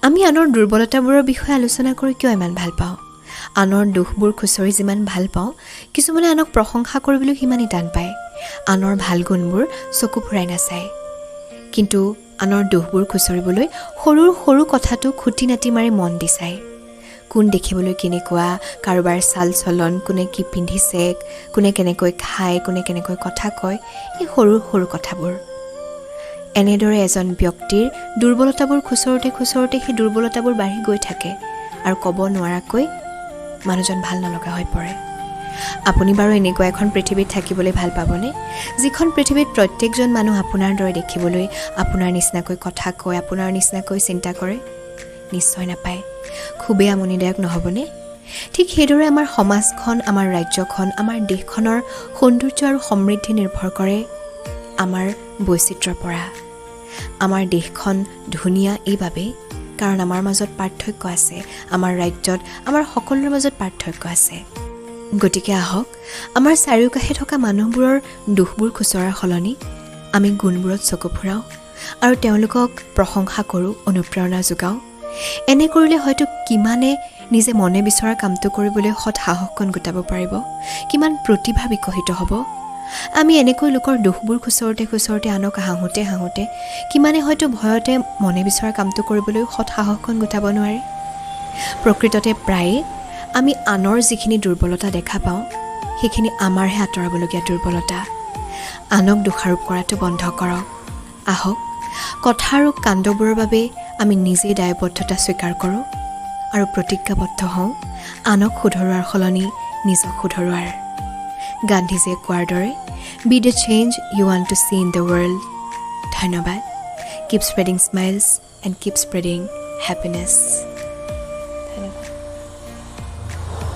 আমি আনৰ দুৰ্বলতাবোৰৰ বিষয়ে আলোচনা কৰি কিয় ইমান ভাল পাওঁ? আনৰ দোষবোৰ খুচৰি যিমান ভাল পাওঁ, কিছুমানে আনক প্ৰশংসা কৰিবলৈ সিমানেই টান পায়। আনৰ ভাল গুণবোৰ চকু ফুৰাই নাচায়, কিন্তু আনৰ দোষবোৰ খুচৰিবলৈ সৰু সৰু কথাটো খুটি নাটি মাৰি মন দি চায়। কোন দেখিবলৈ কেনেকুৱা, কাৰোবাৰ চাল চলন, কোনে কি পিন্ধিছে, কোনে কেনেকৈ খায়, কোনে কেনেকৈ কথা কয়, এই সৰু সৰু কথাবোৰ। এনেদৰে এজন ব্যক্তিৰ দুৰ্বলতাবোৰ খুচৰোঁতে খুচৰোঁতে সেই দুৰ্বলতাবোৰ বাঢ়ি গৈ থাকে আৰু ক'ব নোৱাৰাকৈ মানুহজন ভাল নলগা হৈ পৰে। আপুনি বাৰু এনেকুৱা এখন পৃথিৱীত থাকিবলৈ ভাল পাবনে, যিখন পৃথিৱীত প্ৰত্যেকজন মানুহ আপোনাৰ দৰে দেখিবলৈ, আপোনাৰ নিচিনাকৈ কথা কয়, আপোনাৰ নিচিনাকৈ চিন্তা কৰে? নিশ্চয় নাপায়। খুবেই আমনিদায়ক নহ'বনে? ঠিক সেইদৰে আমাৰ সমাজখন, আমাৰ ৰাজ্যখন, আমাৰ দেশখনৰ সৌন্দৰ্য আৰু সমৃদ্ধি নিৰ্ভৰ কৰে আমাৰ বৈচিত্ৰ্যৰ পৰা। আমাৰ দেশখন ধুনীয়া এইবাবেই কাৰণ আমাৰ মাজত পাৰ্থক্য আছে, আমাৰ ৰাজ্যত আমাৰ সকলোৰে মাজত পাৰ্থক্য আছে। গতিকে আহক, আমাৰ চাৰিওকাষে থকা মানুহবোৰৰ দোষবোৰ খুচৰাৰ সলনি আমি গুণবোৰত চকু ফুৰাওঁ আৰু তেওঁলোকক প্ৰশংসা কৰোঁ, অনুপ্ৰেৰণা যোগাওঁ। এনে কৰিলে হয়তো কিমানে নিজে মনে বিচৰা কামটো কৰিবলৈ সৎ সাহসকণ গোটাব পাৰিব, কিমান প্ৰতিভা বিকশিত হ'ব। আমি এনেকৈ লোকৰ দোষবোৰ খুচৰোঁতে খুচৰোঁতে, আনক হাঁহোঁতে হাঁহোঁতে কিমানে হয়তো ভয়তে মনে বিচৰা কামটো কৰিবলৈ সৎ সাহসকণ গোটাব নোৱাৰে। প্ৰকৃততে প্ৰায়ে আমি আনৰ যিখিনি দুৰ্বলতা দেখা পাওঁ, সেইখিনি আমাৰহে আঁতৰাবলগীয়া দুৰ্বলতা। আনক দোষাৰোপ কৰাটো বন্ধ কৰক। আহক, কথা আৰু কাণ্ডবোৰৰ বাবে আমি নিজেই দায়বদ্ধতা স্বীকাৰ কৰোঁ আৰু প্ৰতিজ্ঞাবদ্ধ হওঁ আনক শুধৰোৱাৰ সলনি নিজক শুধৰোৱাৰ। গান্ধীজীয়ে কোৱাৰ দৰে, "Be the change you want to see in the world." ধন্যবাদ। Keep spreading smiles and keep spreading happiness. ধন্যবাদ।